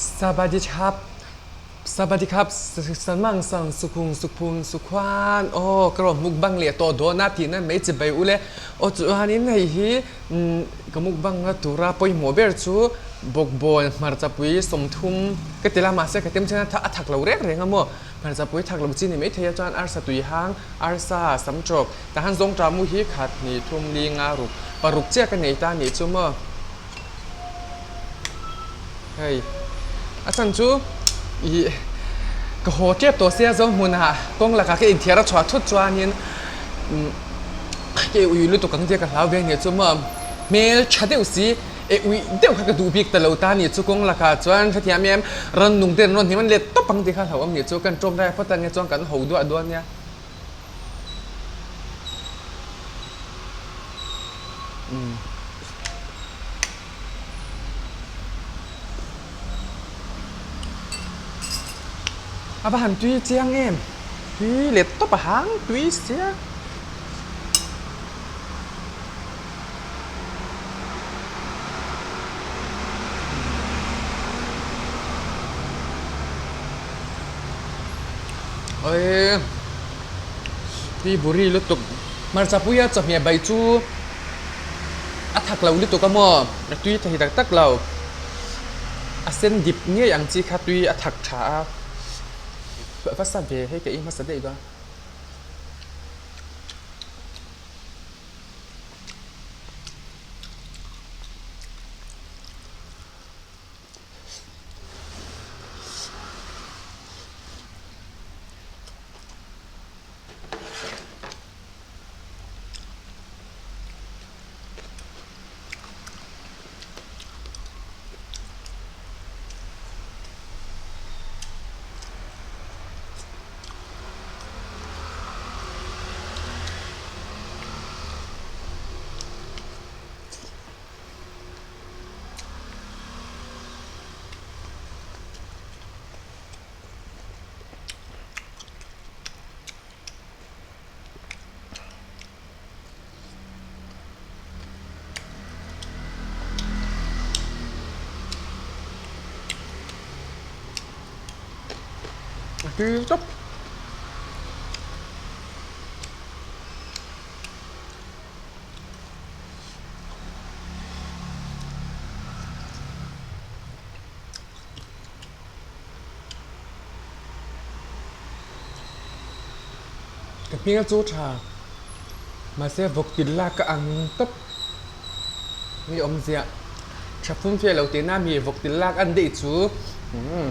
Sabadikhap Sabadikhap Sanmang sang sukhung sukhung sukhuan aw ka rawn mukbang leh tawh dawn a tihna mai chibai ule aw chuanin hei hi ka mukbang na tura pawimawh ber chu bawkbawn hmarchapui 30 ka ti la mahse ka tem chen a thak lo reng reng a maw hmarchapui thak lo chi ni maithei a chuan arsa tui hang arsa sam tawk tahan zawng ta mu hi khat hnih thum li nga ruk paruk chiah ka nei ta nih chu maw. Hei a chhan chu ih ka haw tep tawh sia zo hmunah kawng lakah ka inthiar a chhuah thut chuanin umm ka ui lutuk ang tia ka hlau ve ania chu maw hmel tha deuh si e ui deuh kha ka duh bik ta lo ta ania chu kawng lakah chuan hrethiam em rannung te an rawn hnim an let tawp ang tih kha hlauhawm ania chu kan tawngtai phawt ang e chuan kan ho duah duah ania. A va han tui chiang em tui let tawp a hang tui sia. Awii tui buri lutuk hmarcha puia chawhmeh bai chu a thak lo lutuk a maw a tui thei tak tak lo a sen dip ngei ang chi kha tui a thak tha a va sa ve hei ka ei hmasa daih dawn. A tui tawp. Ka hmel chu tha mahse vawk tin lak ka ang tawp mi awmzia tha phum fiah lo tihna mi vawk tin lak an daih chu umm.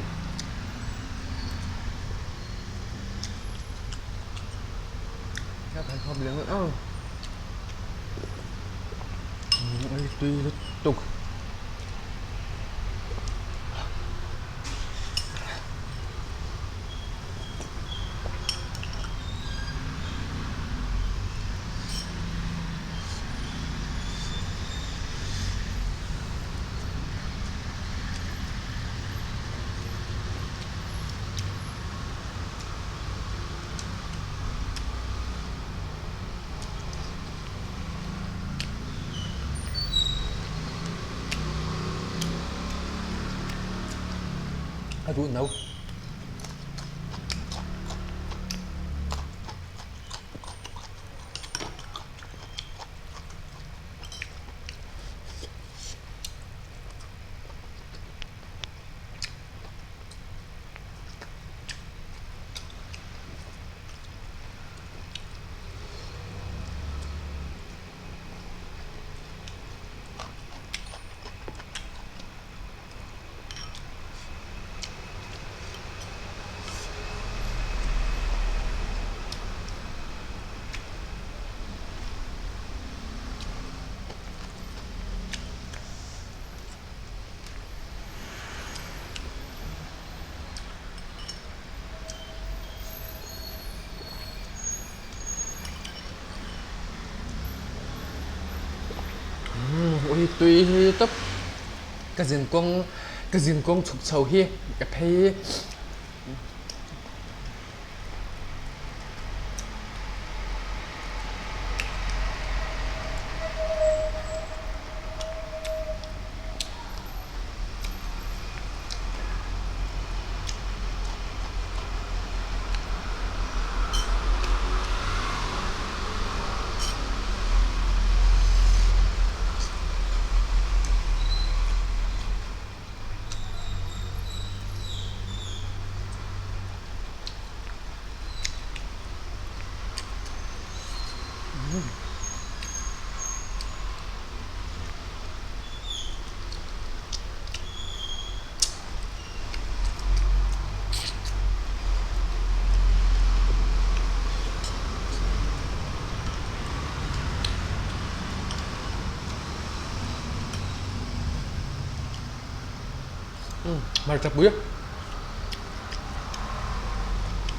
Tui lutuk. A duh no. Ui tui hi tawp ka zin kawng ka zin kawng chhuk chho hi ka phei. Hmarcha pui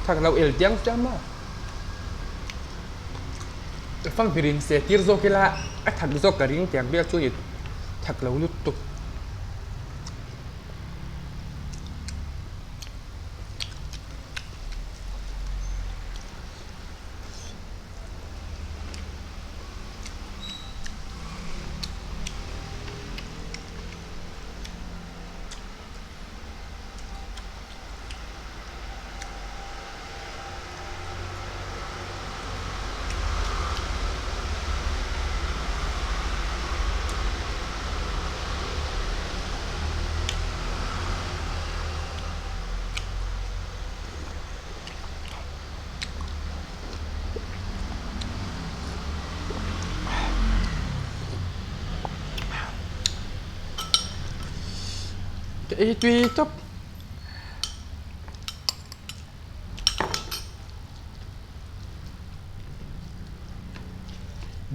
thak lo el tiang chiang maw fanghmir in se tir zawk ila a thak zawk ka ring tiang vel chu ni thak lo lutuk. Ka ei tui tawp.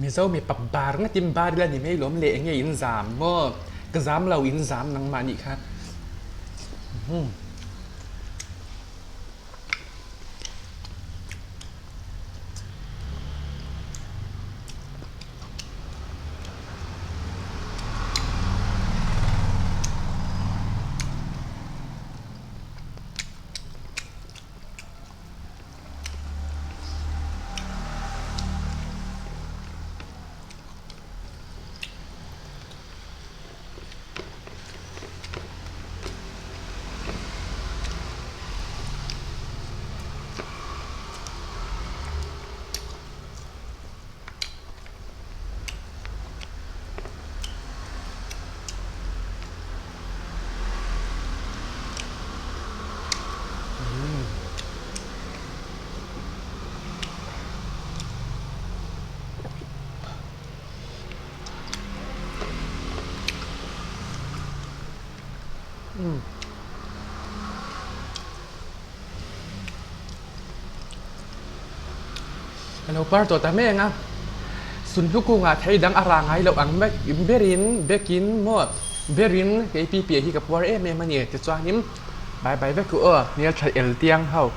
Mizo mipa bar ngatin bar ila ni mai lawm le enge in zam maw? Ka zam lo in zam nangmah nih kha. A lo par tawh ta mek a, Sunhlu kungah thei dang a rah ngai loh ang mek berin bekin maw berin kei pi piah hi ka puar em em a ni tichuanin bye bye vek u aw hmeltha el tiang ho.